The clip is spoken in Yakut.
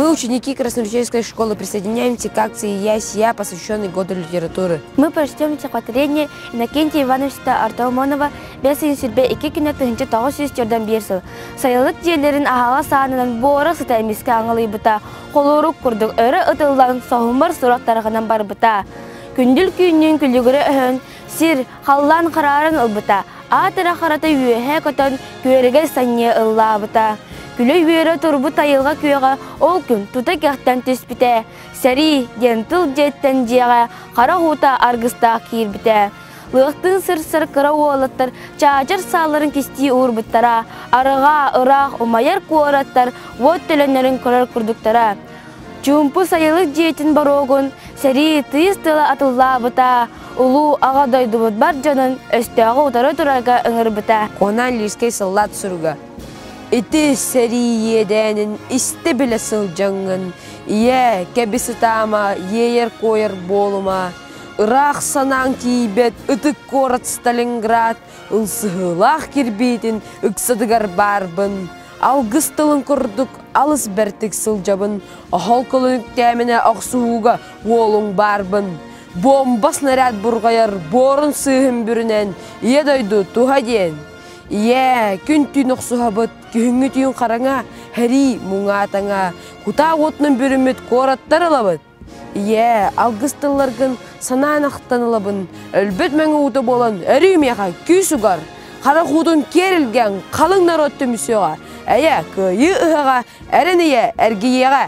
Мы, ученики Краснореченской школы, присоединяемся к акции «Я сия», посвященной Году литературы. Мы прочтем стихотворение Иннокентия Ивановича Артамонова «Бэс ыйын сүрбэ икки күнэ 1941 сыл». Сайылык дьиэлэрин аһаҕас аанынан буора сыта эмискэ аҥылыйбыта, холорук курдук өрө ытыллан соһумар сурах тарҕанан барбыта. Күндүл түүннүүн күлүгүрэ өһөн, сир, халлаан харааран ылбыта, аат эрэ харата үөһэ көтөн, күөрэгэй санньыа ыллаабыта. Күлэ-үөрэ турбут айылҕа күөҕэ ол күн тута кэхтэн түспүтэ. Сэрии диэн тыл дьиэттэн дьиэҕэ хара уута аргыстаах киирбитэ. Лыахтыын сырсар кыра уолаттар чаачар сааларын кистии уурбуттара, арҕаа, ыраах умайар куораттар уот төлөннөрүн көрөр курдуктара. Чуумпу сайылык дьиэтин боруогун сэрии тыйыс тыла атыллаабыта, улуу аҕа дойдубут бар дьонун өстөөҕү утары турарга ыҥырбыта. Куонаан Лирскэй саллаат суруга Ити сэрии иэдээнин истэ-билэ сылдьаҥҥын, ийээ, кэбис ытаама, иэйэр-куойар буолума, ыраах санааҥ тиийбэт ытык куорат Сталинград ылсыһыылаах кирбиитин ыксатыгар баарбын, алгыс тылын курдук алыс бэртик сылдьабын, оһол кылын үктээминэ охсуһууга уолуҥ баарбын. Буомба снаряд бурҕайар буорун сыыһын бүрүнэн Ийэ дойду туһа диэн. Ийээ, күн-түүн охсуһабыт, күһүҥҥү түүн хараҥа, һэрии муҥаатаҥа, кутаа уотунан бүрүммүт куораттар ылабыт. Ийээ, алгыс тылларгын санаан ахтан ылабын, өлбөт мэҥэ уута буолан өрүү миэхэ күүс угар, харах уутун киэр илгэн халыҥ норуот түмсүөҕэ, эйэ, кыайыы ыһыаҕа, эрэн ийэ эргийиэҕэ.